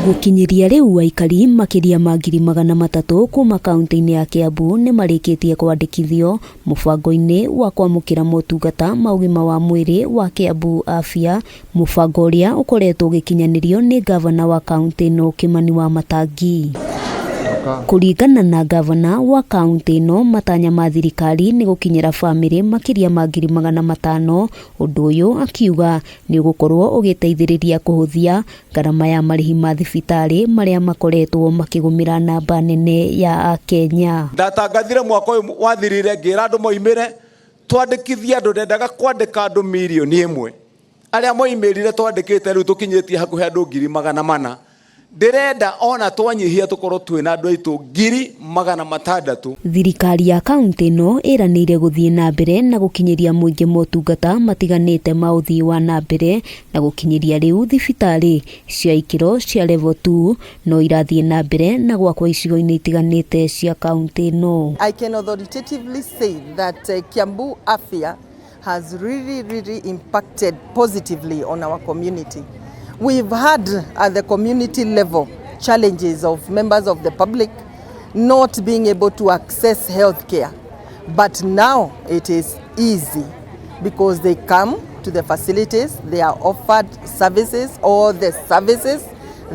Gũkinyĩria rĩu aikari makĩria ma 300,000 kuma kaunti-inĩ ya Kiambu nĩ marĩkĩtie kwandĩkithio mũbango-inĩ wa kwamũkĩra motungata ma ũgima wa mwĩrĩ wa Kiambu Afya, mũbango ũrĩa ũkoretwo ũgĩkinyanĩrio nĩ ngavana wa kaunti ĩno Kĩmani Wamatangi. Kũringana na ngavana wa kaunti ĩno, matanya ma thirikari nĩ gũkinyĩra bamĩrĩ makĩria ma 500,000. Ũndũ ũyũ akiuga nĩ ũgũkorwo ũgĩteithĩrĩria kũhũthia ngarama ya marĩhi ma thibitarĩ marĩa makoretwo makĩgũmĩra namba nene ya Akenya. Ndatangathire mwaka ũyũ wathirire ngĩra andũ moimĩre twandĩkithie andũ, ndendaga kwandĩka andũ 1,000,000 arĩa moimĩrire twandĩkĩte rĩu tũkinyĩtie hakuhĩ andũ 400,000. Ndĩrenda ona twanyihia tũkorwo twĩna andũ aitũ 600,000. Thirikari ya kaunti ĩno ĩranĩire gũthiĩ na mbere na gũkinyĩria mũingĩ motungata matiganĩte ma ũthii wa na mbere na gũkinyĩria rĩu thibitarĩ cia ikĩro cia level 2 no irathiĩ na mbere na gwakwo icigo-inĩ itiganĩte cia kaunti ĩno. I can authoritatively say that Kiambu Afya has really, really impacted positively on our community. We've had at the community level challenges of members of the public not being able to access health care. But now it is easy because they come to the facilities, they are offered services, all the services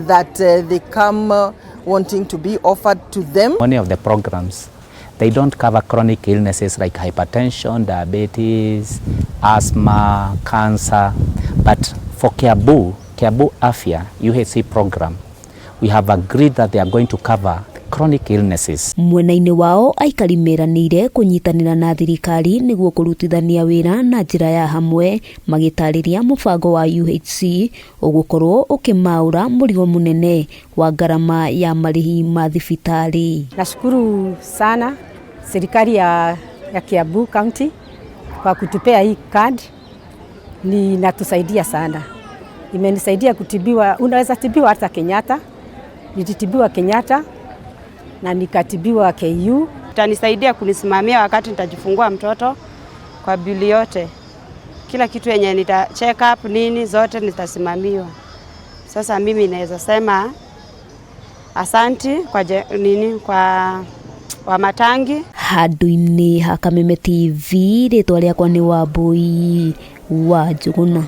that they come wanting to be offered to them. Many of the programs, they don't cover chronic illnesses like hypertension, diabetes, asthma, cancer. But for Kiambu, Kiambu Afya UHC program, we have agreed that they are going to cover chronic illnesses. Mwena-inĩ wao aikari meranĩire kũnyitanĩra na thirikari nĩguo kũrutithania wĩra na njĩra ya hamwe, magĩtarĩria mũbango wa UHC ũgũkorwo ũkĩmaũra mũrigo mũnene wa ngarama ya marĩhi ma thibitarĩ. Nashukuru sana serikali ya Kiambu County kwa kutupea hii card, ni inatusaidia sana. Imenisaidia kutibiwa, unaweza tibiwa hata Kenyatta. Nilitibiwa Kenyatta na nikatibiwa KU. Itanisaidia kunisimamia wakati nitajifungua mtoto kwa bili yote, kila kitu yenye nita check up nini zote nitasimamiwa. Sasa mimi naweza sema asanti kwa je, nini kwa Wamatangi. Handũ-inĩ ha Kameme TV, rĩtwa rĩakwa nĩ Wambui wa Njũgũna.